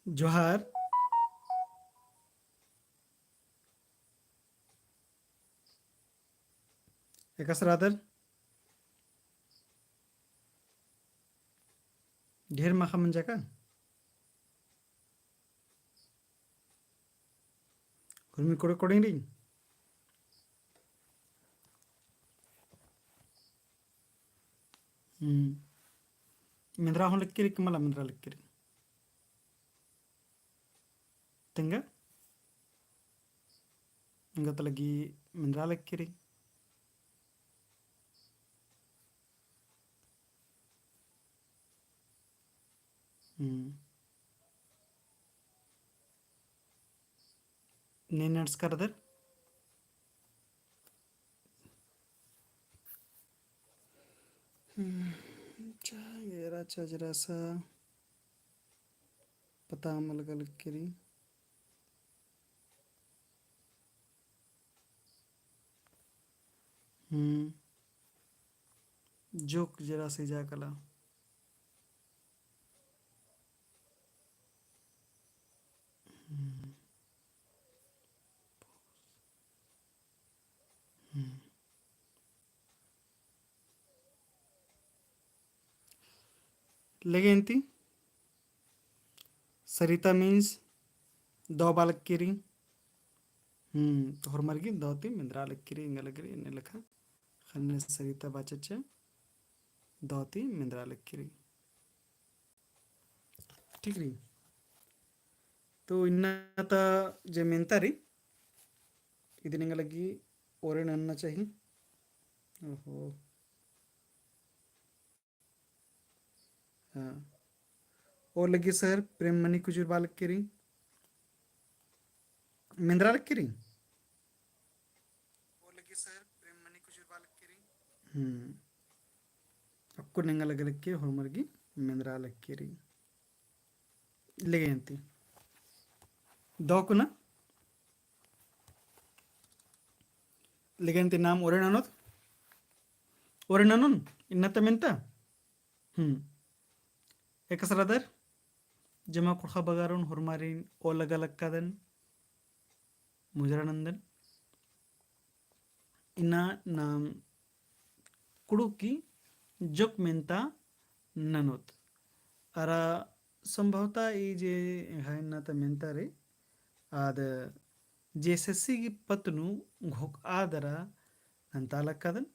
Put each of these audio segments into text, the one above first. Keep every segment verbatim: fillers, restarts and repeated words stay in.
जोहार। एकासे रअदर? ढेर माख़ा मंजा का? हुरमी कोड़े कोड़े रई। हम्म। मेंदरा हूँ लक्की रई, कि मला मेंदरा लक्की रई। तेंगा? एंगा ता लगी मेंदरा लक्की रई। हम्म। ने नंजकदर? हम्म, चा, एरा चजरा सा पता मल गल करी। हम्म। जोक जरा से जा कला। हम्म। हम्म। लेगे अन्ती सरिता means दौ बआ लक्की रई। हम्म, तो होरमर गे दौ ती मेंदरा लक्की रई, एंगा लगी रई, एन्ने लेखा। ख़ने सरिता बाचचा, दौ ती मेंदरा लक्की रई। ठीक रई। तो इन्ना ता जे मेंता रई, इदिन एंगा लगी ओरे नन्ना चाही। ओहो। हाँ। और लगी सर, प्रेम मनी कुजूर बआ लक्की रई। मेंदरा लक्की रई? हम्म। अक्कुन एंगा लगी लक्की, होरमर गे मेंदरा लक्की रई। लेगे अन्ती। दौ कुना। लेगे अन्ती नाम ओरे ननोत। ओरे ननोन, इन्ना ता मेंता। हम्म। एकासे रअदर, जमा कुँड़ुख़ बगारोन होरमारिन ओलगा लक्कादन, मुजरा नन्दन। इन्ना नाम कुँड़ुख़ की जोक मेंता ननोत। अरा संभवतः ई जे एंग्है इन्ना ता मेंता रई, आद जे एसएससी की पत्त नू घोखआ दरा नन्ता लक्कादन,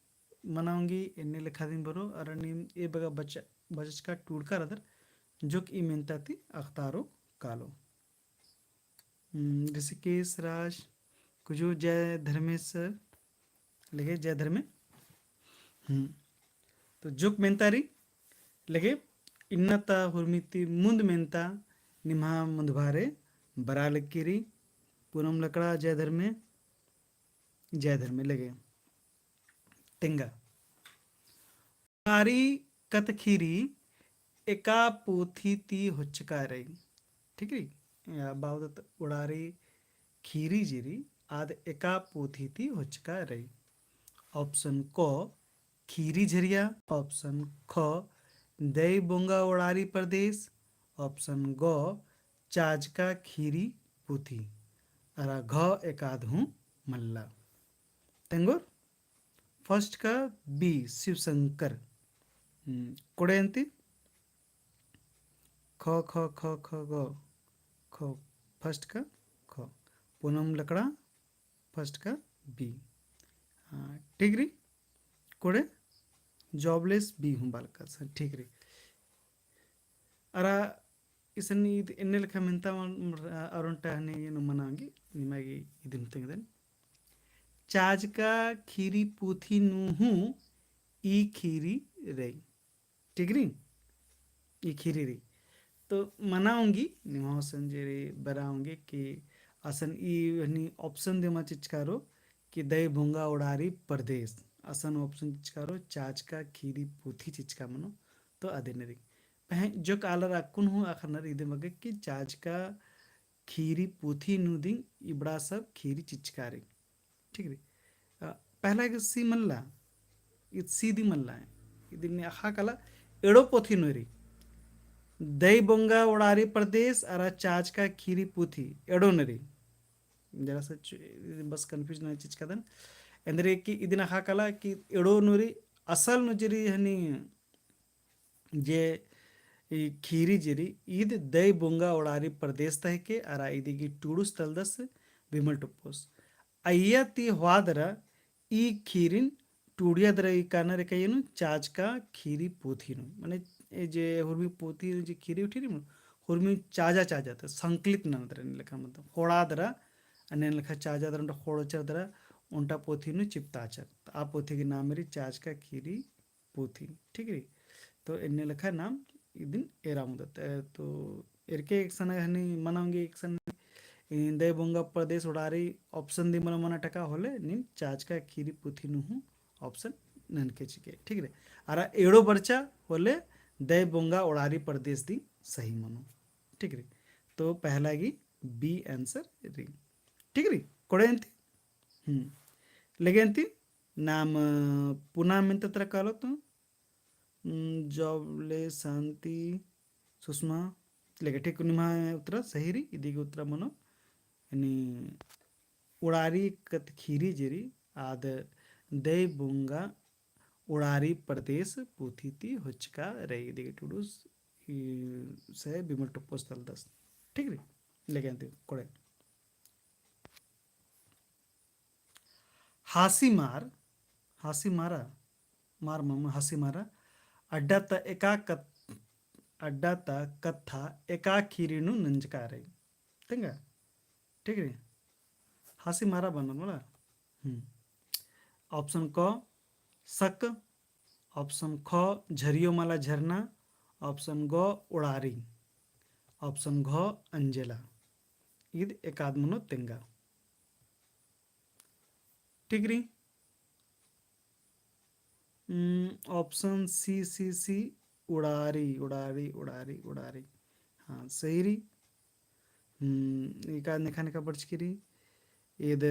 मना ओंगी एन्ने लेखा दिम बरओ, अरा नीम ए बग्गे बच-, बचचका टूड़का रअदर, जोक ई मेंता ती अख़तारओ कालो। हम्म, ऋषिकेश राज, कुजूर जय धर्मेस सर, लेगे जय धर्मे। हम्म, तो जोक मेंता रई, लेगे इन्ना ता हुरमी ती मुन्द मेंता निम्हा मुन्दभारे बरआ लक्की रई। पूनम लकड़ा जय धर्मे, जय धर्मे लेगे। तेंगा। ओड़ारी कत्थ ख़ीरी एका पोथी ती होचका रई। ठीक रई? या बावदत ओड़ारी ख़ीरी जे रई, आद एका पोथी ती होचका रई। Option क, ख़ीरी झरिया। Option ख, दई बोंगा ओड़ारी परदेस। Option ग, चाजका ख़ीरी पोथी। अरा घ एकाद हूँ मल्ला। तेंगोर? First का B, शिवशंकर। हम्म, कोड़े अन्ती? ख, ख, ख, ख, ग। ख, first का ख। पूनम लकड़ा, first का B। हाँ, ठीक रई। कोड़े jobless B हूँ बआ लक्कादस, ठीक रई। अरा इसन ईद एन्ने लेखा मेंता मन, अ, अरुण टहने ये नू मना ओंगी, निमा गे इदिन तेंगदन। चाजका ख़ीरी पोथी नू हूँ ई ख़ीरी रई। ठीक रई? ई ख़ीरी रई। तो मना ओंगी, निम्हा असन जे रई बरआ ओंगी कि असन ई हनी option दिम चिचका रओ कि दई बोंगा ओड़ारी परदेस। असन option चिचका रओ, चाजका ख़ीरी पोथी चिचका मनो, तो अदिन रई। पहें जोक आलर अक्कुन हूँ अख़नर इदे बग्गे कि चाजका ख़ीरी पोथी नू दिम इबड़ा सब ख़ीरी चिचका रई। ठीक रई। अ, पहला गे C मल्ला, ईद C दिम मल्ला, इदिन अख़ा काला एड़ो पोथी नू रई। दई बोंगा ओड़ारी परदेस अरा चाचका खीरी पूथी एड़ो नू रई। जरा सा चु-, बस confuse नना चिचकादन। एन्देर कि इदिन अख़ा काला कि एड़ो नू रई, असल नू जे रई हनी जे ई खीरी जे रई, ईद दई बोंगा ओड़ारी परदेस ता हेके, अरा इदी गही टूड़ुस तलदस बिमल टोप्पोस। अइय्या ती होआ दरा ई खीरिन टूड़िया दरा ई कानर एका अइय्या नू चाचका खीरी पूथी नू। माने ए जे हुरमी पूथी जे खीरी उठी रई, हुरमी चाजा चाजा ता संकलित नना दरा एन्ने लेखा मतलब। होड़ा दरा, अन्ने लेखा चाजा दरा, ओन्टा होड़चर दरा, ओन्टा पूथी नू चिपताचर। त आ पूथी गही नामे रई चाचका खीरी पूथी, ठीक रई। तो एन्ने लेखा नाम इदिन एरा ओंगदत। अ, तो एरके एकसन हनी मना ओंगी, एकसन, ई, दई बोंगा परदेस ओड़ारी option दी मला मना टका होले, नीन चाचका खीरी पूथी नू हूँ option ननके चिके, ठीक रई। अरा एड़ो बरचा होले दई बोंगा ओड़ारी परदेस दी सही मनो, ठीक रई। तो पहला गही B answer रई, ठीक रई। कोड़े अन्ती? हम्म। लगे अन्ती नाम, अ, पुना मेन्ता तरा कालो तो, उम, जॉबले शांति, सुषमा, लेके ठीक निम्है उत्तरा सही रई, इदी गही उत्तरा मनो, यानी ओड़ारी कत्था खीरी जे रई, आद दई बोंगा ओड़ारी परदेस पूथी ती होचका रई, इदी गही टूड़ुस, ई, से बिमल टोप्पोस तलदस। ठीक रई? लेके अन्ती कोड़े। हासी मार, हासी मारा, मार मम हासी मारा, अड्डा ता एका कत-, अड्डा ता कत्था एका खीरी नू नंजका रई। तेंगा? ठीक रई? हासी मारा बअनर मला। हम्म। Option क, सक। Option ख, झरियो मला झरना। Option ग, ओड़ारी। Option घ, अंजेला। ईद एकाद मनो तेंगा। ठीक रई? हम्म, option C, C, C, ओड़ारी, ओड़ारी, ओड़ारी, ओड़ारी। हाँ, सही रई। हम्म, एका नेखा नेखा बरचकी रई। ईद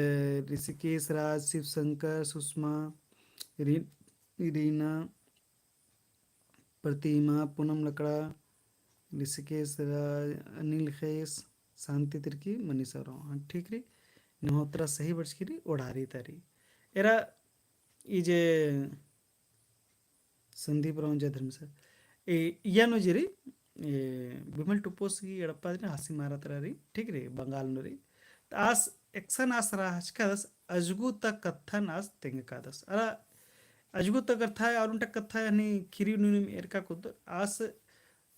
ऋषिकेश राज, शिव शंकर, सुषमा, री-, रीना, प्रतिमा, पूनम लकड़ा, ऋषिकेश राज, अनिल खेस, शांति तिर्की, मनीषा उराँव। हाँ, ठीक रई। निम्है उत्तरा सही बरचकी रई, ओड़ारी ता रई। एरा ई जे संदीप उराँव जय धर्मेस। ए, इया नू जे रई, ए, बिमल टोप्पोस गही एड़पा जे रई, हासी मारा तरा रई, ठीक रई, बंगाल नू रई। त आस एकसन आस रहचकादस, अजगु ता कत्थन आस तेंगकादस। अरा अजगु ता कत्था, अरा ओन्टा कत्था यानी खीरी नू नीम एरका कुद्दर, आस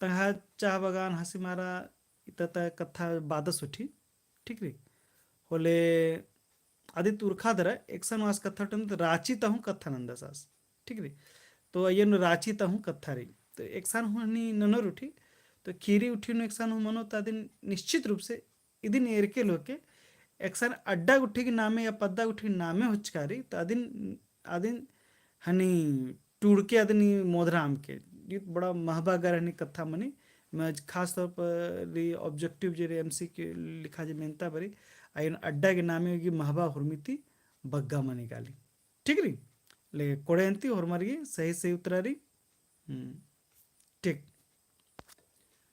तंगआ चाह बगान, हासी मारा, इत्ता ता कत्था बअदस उठी, ठीक रई। होले अदित उरखा दरा एकसन आस कत्था टन त राँची ता हूँ कत्था नन्दस आस। ठीक रई। तो अइय्या नू राँची ता हूँ कत्था रई। तो एकसन हूँ हनी ननोर उठी। तो खीरी उठी नू एकसन हूँ मनो त अदिन निश्चित रूप से इदिन एरके लोके एकसन अड्डा गुट्ठी गही नामे या पद्दा गुट्ठी गही नामे होचका रई। तो अदिन, अदिन हनी टूड़के अदिन मोधरा अमके। ईद बड़ा महबा गर हनी कत्था मनी। मैं खास तौर पर रई objective जे रई MCQ लिखा जे मेन्ता बरी, अइय्या नू अड्डा गही नामे गही महबा हुरमी ती बग्गा मनी काली। ठीक रई? लेके कोड़े अन्ती होरमर गही सही सही उत्तरा रई। हम्म। ठीक।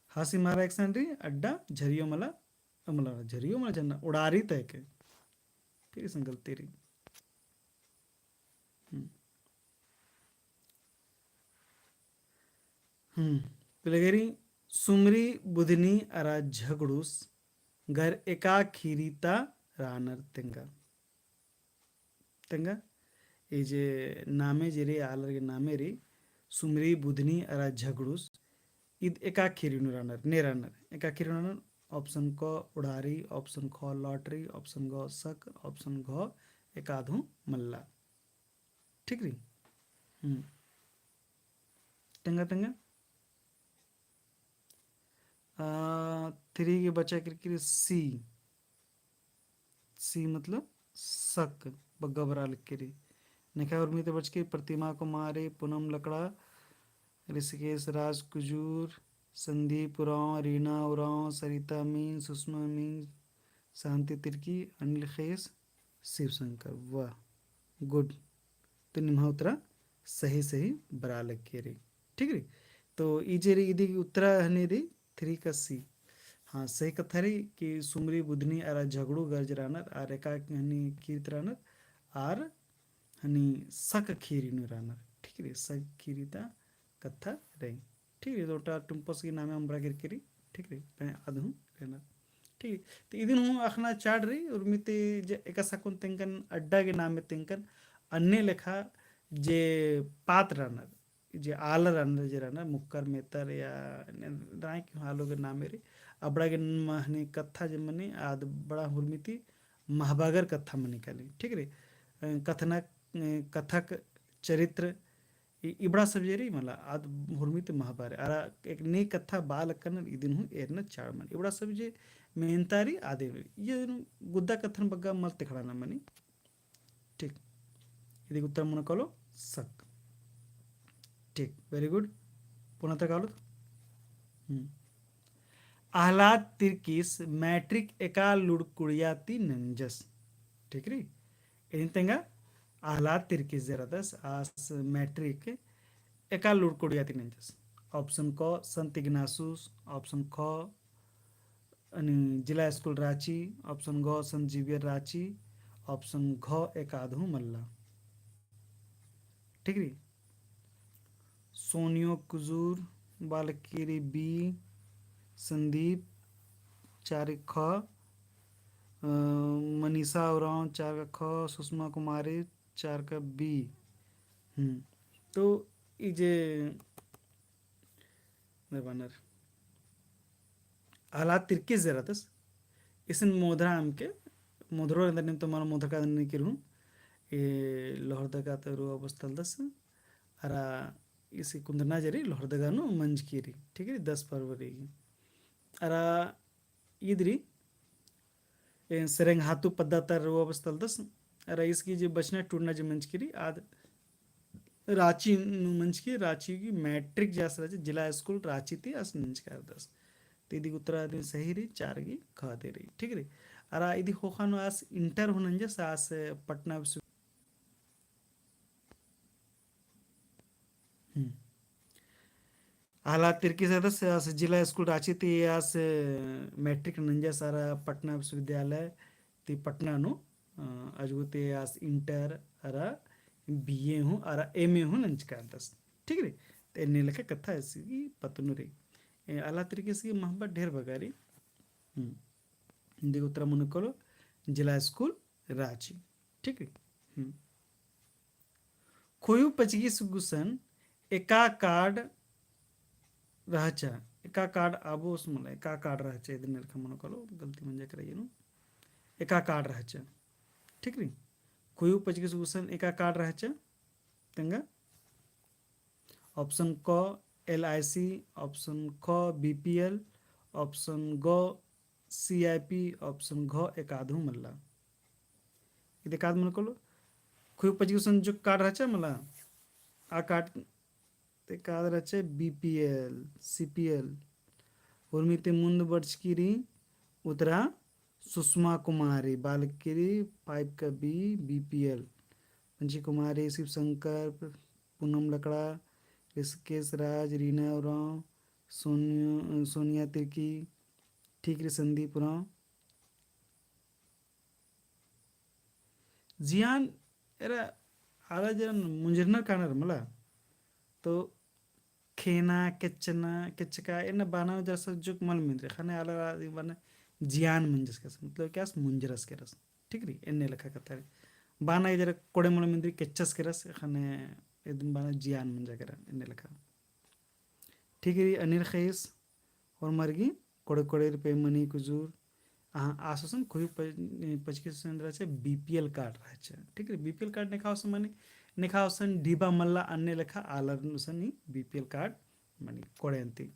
हासी मारा एकसन रई, अड्डा झरियो मला, अमला झरियो मला झरना, ओड़ारी ता हेके। फिर एकसन गलती रई। हम्म। हम्म। तो लगे रई, सुमरी, बुधनी अरा झगड़ूस गर एका खीरी ता रानर तेंगा। तेंगा, ए जे नामे जे रई, आलर गही नामे रई, सुमरी, बुधनी अरा झगड़ूस, ईद एका खीरी नू रानर, ने रानर, एका खीरी नू रानर, option क ओड़ारी, option ख लॉटरी, option ग सक, option घ एकाद हूँ मल्ला। ठीक रई? हम्म। तेंगा, तेंगा। आ, three गही बचा केरकी रई C। C मतलब सक, बग्गा बरआ लगी रई। नेखा उर्मी ती बरचकी रई प्रतिमा कुमारी, पूनम लकड़ा, ऋषिकेश राज कुजूर, संदीप उराँव, रीना उराँव, सरिता अमीन, सुषमा अमीन, शांति तिर्की, अनिल खेस, शिव शंकर। वाह, good। तो निम्है उत्तरा सही सही बरआ लगी रई। ठीक रई? तो ई जे रई इदी उत्तरा हनी रई three का C। हाँ, सही कत्था रई कि सुमरी बुधनी अरा झगड़ू गर्ज रअनर, आर एका हनी कीरित रअनर, आर हनी सक कीरी नू रअनर। ठीक रई, सक कीरी ता कत्था रई। ठीक रई, तो ओटा टुम्पस की नामे अम्बरा केरकी रई। ठीक रई, पहें अद हूँ रअनर। ठीक रई, तो इदिन हूँ अख़ना चाड़ रई, उर्मी ती जे एका सकुन तेंगकन अड्डा के नामे तेंगकन अन्ने लेखा जे पात रअनर, जे आलर रअनर, जे रअनर, मुक्कर मेतर या राय के आलो के नामे रई, अबड़ा गे हनी कत्था जे मनी, आद बड़ा हुरमी ती महबागर कत्था मनी काली, ठीक रई। अ, कथनक, अ, कथक चरित्र, इ-, इबड़ा सब जे रई, मला, आद हुरमी ती महबार, अरा एक ने कत्था बआ लक्कन इदिन हूँ एरना चाड़ मनी। इबड़ा सब जे मेनता रई, आदे रई। ये गुद्दा कत्थन बग्गा मल तेखड़ाना मनी। ठीक। इदी उत्तर मनो कालो सक। ठीक, very good। पुना ता कालो। हम्म। आह्लाद तिर्कीस मैट्रिक एका लुड़कुड़िया ती नंजस। ठीक रई? इदिन तेंगा आह्लाद तिर्कीस जे रअदस आस मैट्रिक एका लुड़कुड़िया ती नंजस। Option क संत इग्नासुस, option ख अनि जिला स्कूल राँची, option ग संत जेवियर राँची, option घ एकाद हूँ मल्ला। ठीक रई? सोनियो कुजूर बआ लगी रई B, संदीप चार ख, अ, मनीषा उराँव चार ख, सुषमा कुमारी चार का B। हम्म, तो ई जे दे बअनर। आह्लाद तिर्कीस जे रअदस। इसन मोधरा अमके, मोधरो रअदर नीम तो मला मोधरा कादन नी किरहूँ। ए लोहरदगा ता रओ बस तलदस। अरा इसी कुन्दना जे रई लोहरदगा नू मंजकी रई, ठीक रई, दस फरवरी की। अरा ईद रई, ए, सेरेंग हातू पद्दा ता रओ बस तलदस। अरा इसकी जे बचना टूड़ना जे मंजकी रई, आद राँची नू मंजकी, राँची की मैट्रिक जे आस रहचा, जिला स्कूल राँची ती आस नंजका रअदस। तो इदी उत्तरा दिम सही रई, चार की ख दे रई, ठीक रई। अरा इदी ख़ोख़ा नू आस इंटर हूँ नंजस, आस पटना विश्व-, हम्म। आह्लाद तिर्कीस रअदस, आस जिला स्कूल राँची ती आस मैट्रिक नंजस अरा पटना विश्वविद्यालय ती पटना नू, अ, अजगो ती आस इंटर अरा बीए हूँ अरा एमए हूँ नंजका रअदस। ठीक रई? तो एन्ने लेखा कत्था इसकी पत्त नू रई। ए, आह्लाद तिर्कीस की महबा ढेर बग्गे रई। हम्म। इदी उत्तरा मनो कालो जिला स्कूल राँची। ठीक रई? हम्म। खोयु पचगिस गुसन एका कार्ड रहचा, एका कार्ड आबोस मला, एका कार्ड रहचा, इदिन लेखा मनो कालो, गलती मंजा केरा इय्या नू। एका कार्ड रहचा। ठीक रई? खोयु पचगिस गुसन एका कार्ड रहचा, तेंगा। Option क LIC, option ख BPL, option ग CIP, option घ एकाद हूँ मल्ला। इद एकाद मनो कालो, खोयु पचगिस गुसन जो कार्ड रहचा मला, आ कार्ड ती एकाद रहचा BPL, CPL। उर्मी ती मुन्द बरचकी रई उत्तरा सुषमा कुमारी, बआ लगी रई five का B BPL। पंची कुमारी, शिव शंकर, पूनम लकड़ा, ऋषिकेश राज, रीना उराँव, सोनिया, सोनिया तिर्की, ठीक रई संदीप उराँव। जियान एरा आला जरन मुंजरनर कानर मला, तो खेना, केच्चना, केच्चका, एन्ने बाना जरा सा जुक मल मेंदरी, ख़ने आला बअना जियान मुंजस केरस, मतलब कि आस मुंजरस केरस, ठीक रई, एन्ने लेखा कत्था रई। बाना जरा कोड़े मल मेंदरी केच्चस केरस, ख़ने इदिन बाना जियान मुंजा केरा, एन्ने लेखा। ठीक रई, अन्नेर ख़ेस, होरमर गे कोड़े कोड़े रुपये मनी कुजूर। अहाँ, आस गुसन खोयु प-, पचगिस गुसन रहचा, BPL कार्ड रहचा। ठीक रई, BPL कार्ड नेखा गुसन मनी, नेखा गुसन ढिबा मल्ला अन्ने लेखा आलर गुसन ई BPL कार्ड मनी कोड़ेन ती।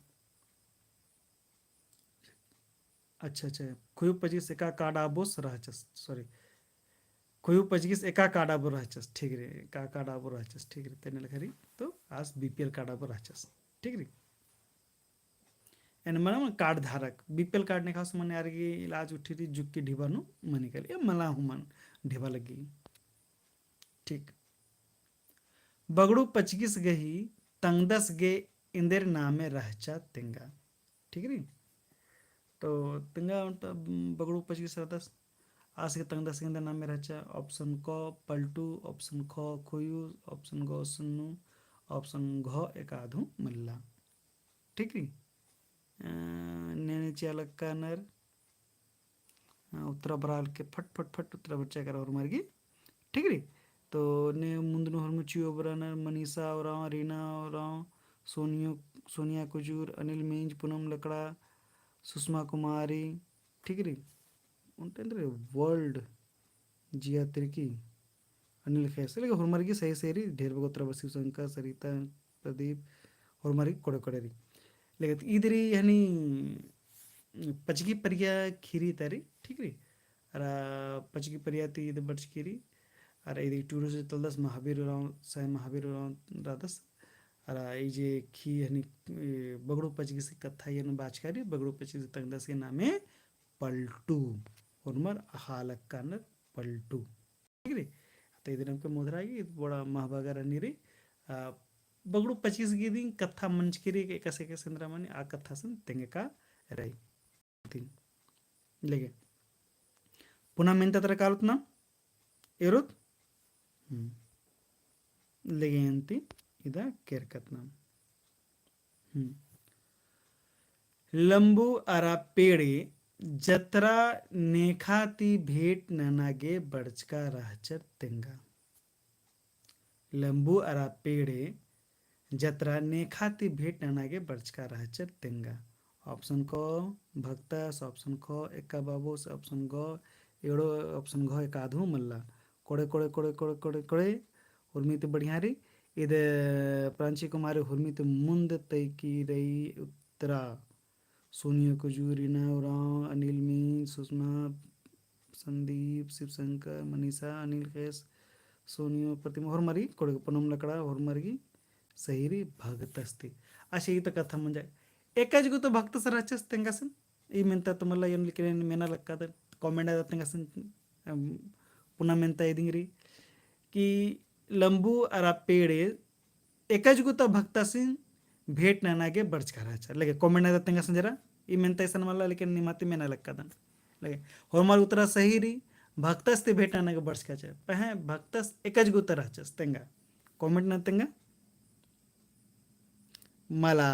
अच्छा, अच्छा, खोयु पचगिस एका कार्ड आबोस रहचस, sorry। खोयु पचगिस एका कार्ड आबो रहचस, ठीक रई, एका कार्ड आबो रहचस, ठीक रई, तेने लेखा रई, तो आस BPL कार्ड आबो रहचस, ठीक रई। एन मना मन कार्ड धारक, BPL कार्ड नेखा गुसन मनी आर गे इलाज उठी रई, जुक्की ढिबा नू मनी काली, ए मला हूँ मल ढिबा लगी। ठीक। बगड़ू पचगिस गही तंगदस गे एन्देर नामे रहचा तेंगा। ठीक रई? तो तेंगा ओन्टा बगड़ू पचगिस रअदस। आस गे तंगदस गे एन्देर नामे रहचा। Option क पलटू, option ख खुयू, option ग सुन्नू, option घ एकादहू मल्ला। ठीक रई? अ, नेने चिआ लक्कानर, अ, उत्तरा बरआ लक्की, फट, फट, फट उत्तरा बरचा केरा होरमर गे। ठीक रई? तो ने मुन्द नू होरमर चिओ बरनर, मनीषा उराँव, रीना उराँव, सोनियो, सोनिया कुजूर, अनिल मिंज, पूनम लकड़ा, सुषमा कुमारी, ठीक रई? ओन्टा एन्देर world जिया तिर्की, अनिल ख़ेस, लेकिन होरमर गे सही सही रई, ढेर बग्गे उत्तरा बरसी, शंकर, सरिता, प्रदीप, होरमर गे कोड़े कोड़े रई। लेकिन ईद रई हनी पचगी परिया ख़ीरी ता रई, ठीक रई? अरा पचगी परिया ती ईद बरचकी रई, अरा ईद टूड़ुस तलदस महावीर उराँव, साई महावीर उराँव रअदस, अरा ई जे ख़ी हनी, ए, बगड़ू पचगिस कत्था एन बाचका रई, बगड़ू पचगिस तंगदस गे नामे पलटू, होरमर अख़आ लक्कानर पलटू। ठीक रई? तो इदिन अमके मोधरा गे, बड़ा महबगर हनी रई, आ, बगड़ू पचगिस गे इदिन कत्था मंजकी रई, एकासे एकासे एन्दरा मनी, आ कत्थासिन तेंगका रई। लेगे। पुना मेन्ता तरा कालोत ना? एरोत? हम्म। लेगे अन्ती इदा केरकत ना। हम्म। लम्बू अरा पेड़े जतरा नेखा ती भेंट नना गे बरचका रहचर तेंगा। लम्बू अरा पेड़े जतरा नेखा ती भेंट नना गे बरचका रहचर तेंगा। Option क भक्तस, option ख एक्का बाबोस, option ग एड़ो, option घ एकादहू मल्ला। कोड़े, कोड़े, कोड़े, कोड़े, कोड़े, कोड़े, हुरमी ती बढ़िया रई। इद प्रांची कुमारी हुरमी ती मुन्द तइकी रई उत्तरा। सोनिया कुजूर, रीना उराँव, अनिल मिंज, सुषमा, संदीप, शिवशंकर, मनीषा, अनिल ख़ेस, सोनियो, प्रतिमा, होरमर गे कोड़े, पूनम लकड़ा, होरमर गे सही रई भक्तस ती। अच्छा, ई तो कत्था मंजा। एकाज गो तो भक्तस रहचस तेंगासिन। ई मेन्ता तो मला एन लेकिन एन मेना लक्कादन। Comment नना तेंगासिन, अम, पुना मेन्ता इदिंग रई कि लम्बू अरा पेड़े एकाज गो ता भक्तासिन भेंट नना गे बरचका रहचा। लेगे comment नना तेंगासिन जरा, ई मेन्ता इसन मला, लेकिन निमा ती मेना लक्कादन। लेगे होरमर उत्तरा सही रई, भक्तस ती भेंट नना गे बरचका रहचा। पहें भक्तस एकाज गो ता रहचस तेंगा। Comment नना तेंगा। मला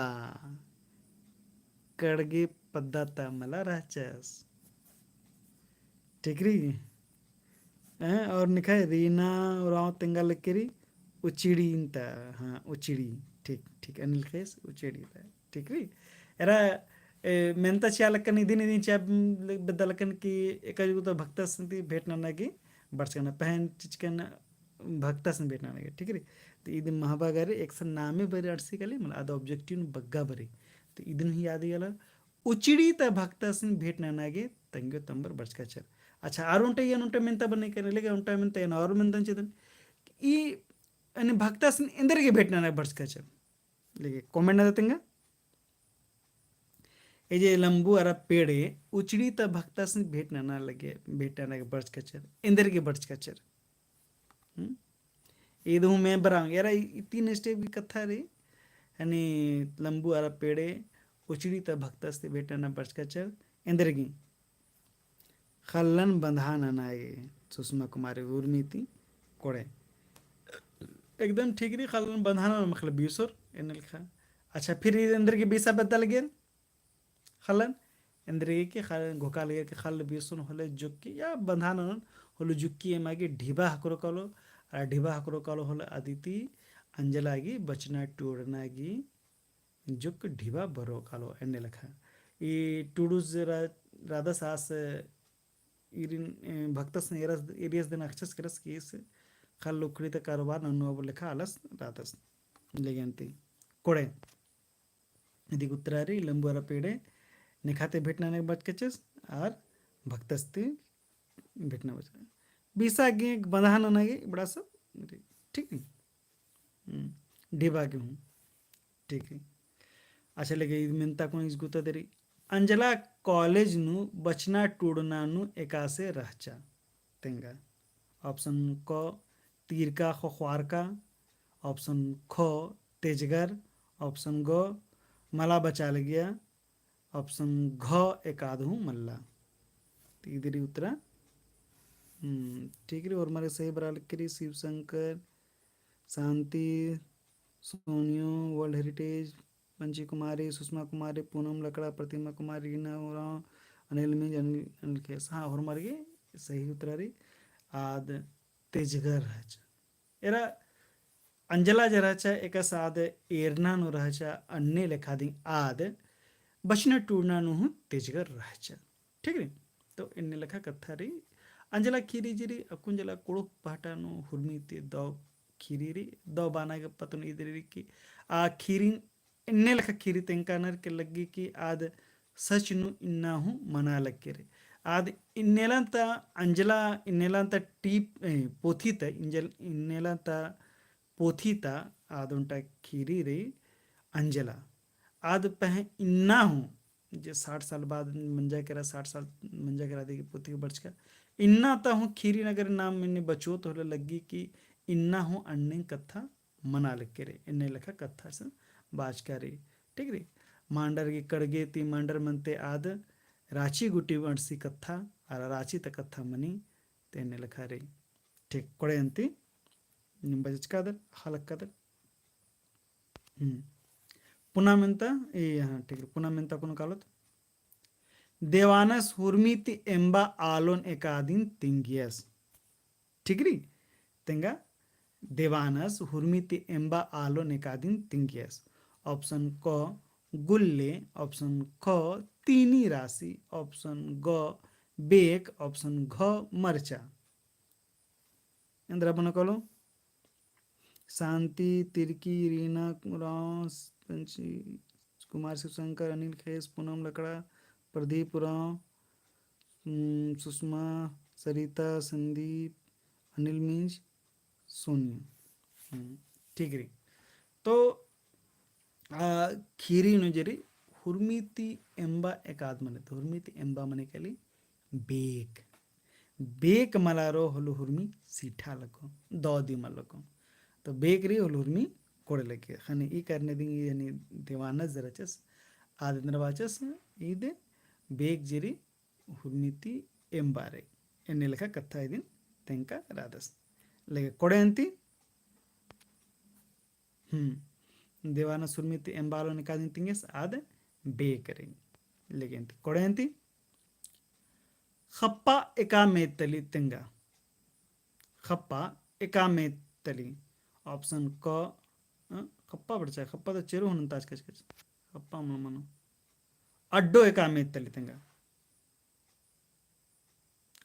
कड़गे पद्दा ता मला रहचस। ठीक रई? हैं, और निखाय रीना उराँव तेंगा लक्की रई, उचिड़ी ता, हाँ, उचिड़ी। ठीक, ठीक, अनिल ख़ेस, उचिड़ी ता। ठीक रई? एरा, ए, मेन्ता चिआ लक्कन, इदिन, इदिन चिआ, उम, बेद्दा लक्कन कि एकाज गो ता भक्तस ती भेंट नना गे बरचका ना, पहें चिचकन भक्तासिन भेंट नना गे, ठीक रई? तो इदिन महबगर रई, एकसन नामे बरई अंड़सी काली, मतलब आद objective नू बग्गे बरई। तो इदिन ही याद इयाला, उचिड़ी ता भक्तासिन भेंट नना गे तंग्यो तम्बर बरचका रहचर। अच्छा, आर ओन्टा एन ओन्टा मेन्ता बने करने लेगे, ओन्टा मेन्ता एन आर मेन्ता चिअदन। ई, अन्ने भक्तासिन एन्देर गे भेंट नना बरचका रहचर। लेगे comment नना तेंगा। ए जे लम्बू अरा पेड़े उचिड़ी ता भक्तासिन भेंट नना लगे, भेंट नना गे बरचका रहचर, एन्देर गे बरचका रहचर। हम्म? इद हूँ मैं बरआ ओंगो, एरा ई, ई तीन step की कत्था रई, यानी लम्बू अरा पेड़े उचिड़ी ता भक्तस ती भेंट नना बरचका रहचर, एन्देर गे ख़ल्लन बंधा नना गे, सुषमा कुमारी उर्मी ती कोड़े। एकदम ठीक रई, ख़ल्लन बंधा नना मतलब बीसोर, एन्ने लेखा। अच्छा, फिर एन्देर गे बीसा बेद्दा लगियर ख़ल्लन, एन्देर गे कि ख़ल्ल घोखा लगियर कि ख़ल्ल बीसोन होले जुक्की या बंधा ननोन होले जुक्की एमा गे ढिबा ख़क्खरो कालो, आ ढिबा ख़क्खरो कालो होले अदिती अंजला गे बचना टूड़ना गे जुक ढिबा बरओ कालो एन्ने लेखा। ई टूड़ुस रा-, रअदस आस ईरिन, ए, भक्तस ने एरस, एरियस दिन अख़चस केरस कि ईस ख़ल्ल उखड़ी ता कारोबार नन्नू अब लेखा आलस रअदस। लेगे अन्ती कोड़े। इदी उत्तरा रई लम्बू अरा पेड़े नेखा ती भेंट नना गे बरचका रहचस आर भक्तस ती भेंट नना बरचका। बीसा गे बंधा नना गे बड़ा सब, ठीक रई? हम्म, ढिबा गे हूँ। ठीक रई। अच्छा, लेगे इद मेन्ता कोन इस गुता दे रई। अंजला college नू बचना टूड़ना नू एकासे रहचा तेंगा। Option क तीरका ख़ोख़्वारका, option ख तेजगर, option ग मला बचा लगिया, option घ एकाद हूँ मल्ला। तो इदरी उत्तरा, हम्म, ठीक रई, होरमर गे सही बरआ लगी रई, शिव शंकर, शांति, सोनियो, World Heritage, पंची कुमारी, सुषमा कुमारी, पूनम लकड़ा, प्रतिमा कुमारी, रीना उराँव, अनिल मिंज, अनिल, अनिल खेस। हाँ, होरमर गे सही उत्तरा रई। आद तेजगर रहचा। एरा अंजला जे रहचा, एकासे आद एरना नू रहचा, अन्ने लेखा दिम आद बचना टूड़ना नू हूँ तेजगर रहचा। ठीक रई? तो एन्ने लेखा कत्था रई। अंजला खीरी जे रई, अक्कुन जला कुँड़ुख़ पहटा नू हुरमी ती दौ खीरी रई, दौ बाना गे पत्त नू इदरी रई कि आ खीरी एन्ने लेखा खीरी तेंगकानर के लग्गी कि आद सच नू इन्ना हूँ मना लग्गी रई। आद इन्नेला ता अंजला, इन्नेला ता टीप, ए, पोथी ता, इंजल, इन्नेला ता पोथी ता आद ओन्टा खीरी रई अंजला। आद पहें इन्ना हूँ, जे साठ साल बाद मंजा केरा, साठ साल मंजा केरा दिम पोथी बरचका। इन्ना ता हूँ खीरी नगर नाम मने बचोत होले लग्गी कि इन्ना हूँ अन्ने कत्था मना लग्गी रई, एन्ने लेखा कत्था से बाचका रई। ठीक रई? मांडर गे कड़गे ती मांडर मनते आद राँची गूटी अंड़सी कत्था, अरा राँची ता कत्था मनी, ते एन्ने लेखा रई। ठीक, कोड़े अन्ती, नीम बचचकादर, ख़लक्कादर। हम्म। पुना मेन्ता, ए, हाँ, ठीक रई, पुना मेन्ता कोनो कालोत। देवानस हुरमी ती एम्बा आलोन एकादिन तिंगियस। ठीक रई? तेंगा देवानस हुरमी ती एम्बा आलोन एकादिन तिंगियस। Option क गुल्ले, option ख तीनी रासी, option ग बेक, option घ मरचा। एन्दरा बना कालो? शांति, तिरकी, रीना उराँव, पंची कुमार शिवशंकर, अनिल खेस, पूनम लकड़ा, प्रदीप उराँव, हम्म, सुषमा, सरिता, संदीप, अनिल मिंज, सोनिया। हम्म, ठीक रई। तो, आ, खीरी नू जे रई, हुरमी ती एम्बा एकाद मने, तो हुरमी ती एम्बा मने काली बेक। बेक मला रओ होले हुरमी सीठा लग्गो, दौ दिम मल लग्गो। तो बेक रई होले हुरमी कोड़े लग्गी। ख़ने ई करने दिम ई यानी देवानस जे रहचस, आद एन्दरा बाचस, ईद बेक जे रई हुरमी ती एम्बा रई। एन्ने लेखा कत्था इदिन तेंगका रअदस। लेगे कोड़े अन्ती, हम्म। देवानस हुरमी ती एम्बा आलोन एकादिन तिंगियस आद बेक रई। लेगे अन्ती कोड़े अन्ती। ख़प्पा एका मेद तली तेंगा। ख़प्पा एका मेद तली। Option क, अ, ख़प्पा बरचा, ख़प्पा तो चेरो हूँ नन्ताचकच। ख़प्पा मल मनो। अड्डो एका मेद तली तेंगा।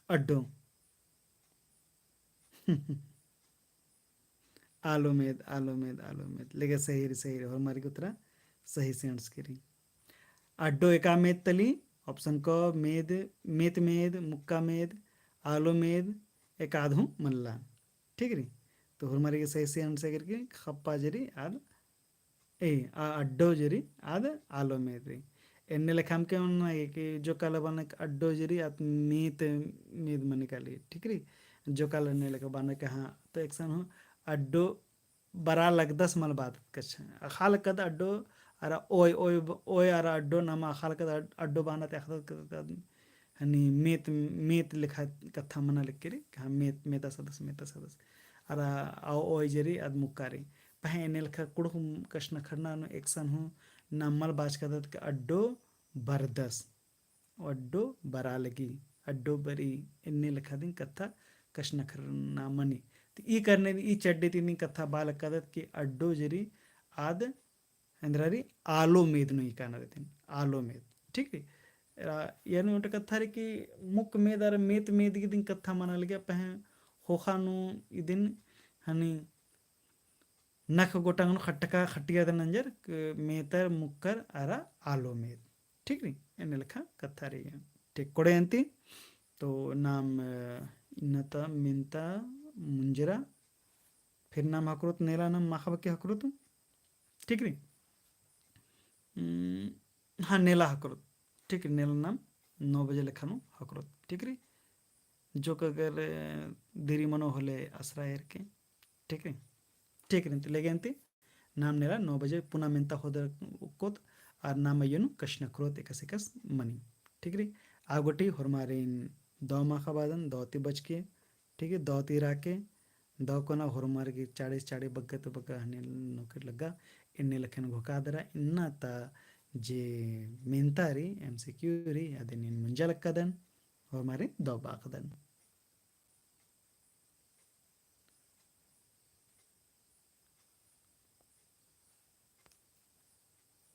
अड्डो। आलो मेद, आलो मेद, आलो मेद। लेगे सही रई, सही रई। होरमर गे उत्तरा सही से अंड़सकी रई। अड्डो एका मेद तली, option क मेद, मेत मेद, मुक्का मेद, आलो मेद, एकाद हूँ मल्ला। ठीक रई? तो होरमर गे सही से अंड़सकी रई कि ख़प्पा जे रई आद ए, आ अड्डो जे रई, आद आलो मेद रई। एन्ने लेखा अमके मना लगी कि जो काला बअनर अड्डो जे रई, आद मेत मेद मनी काली, ठीक रई? जो काला एन्ने लेखा बअनर कि हाँ, तो एकसन हूँ अड्डो बरआ लगदस मल बअदत कछनखरना। अख़आ लगदत अड्डो अरा ओय, ओय, ओय अरा अड्डो नाम अख़आ लगदत अड-, अड्डो बअनर ते अख़दत कदत हनी मेत, मेत लेखा कत्था मना लगी रई, हाँ, मेत, मेता सदस, मेता सदस। अरा आ ओय जे रई, आद मुक्का रई। पहें एन्ने लेखा कुँड़ुख़ कछनखरना नू एकसन हूँ नाम मल बाचकादत कि अड्डो बरदस, अड्डो बरआ लगी, अड्डो बरई, एन्ने लेखा दिम कत्था कछनखरना मनी। तो ई करने दिम, ई चड्डे ती दिम कत्था बआ लगकादत कि अड्डो जे रई, आद एन्दरा रई आलो मेद नू हिकानर इदिन, आलो मेद। ठीक रई? रा-, यानी ओन्टा कत्था रई कि मुक्क मेद अरा मेत मेद गे दिम कत्था मना लगिया, पहें ख़ोख़ा नू इदिन हनी नख गोटंग नू खटका खटिया दन नंजर क-, मेतर मुक्कर अरा आलो मेद। ठीक रई? एन्ने लेखा कत्था रई। ठीक, कोड़े अन्ती। तो नाम, अ, इन्नता, मेन्ता, मुंजरा, फिर नाम हकरोत, नेला नाम माखा बग्गे हकरोत। ठीक रई? उम, हाँ, नेला हकरोत। ठीक रई, नेला नाम नौ बजे लेखा नू हकरोत। ठीक रई? जोक अगर, अ, देरी मनो होले असरा एरके। ठीक रई? ठीक रई, तो लेगे अन्ती। नाम नेला नौ बजे पुना मेन्ता ख़ोदर ओक्कोत, आर नाम अयो नू कछनखरोत एकासे एकासे मनी। ठीक रई, आ गूटी होरमारिन दौ माख़ा बादन, दौ ती बचके, ठीक है, दौ ती राके, दौ कोना होरमर गे चाड़े चाड़े बग्गे ती बग्गे हने नोके लग्गा, एन्ने लेखन घोखा दरा, इन्ना ता जे मेन्ता रई, M C Q रई, अदिन नीन मुंजा लक्कादन, होरमारिन दौ बाख़दन।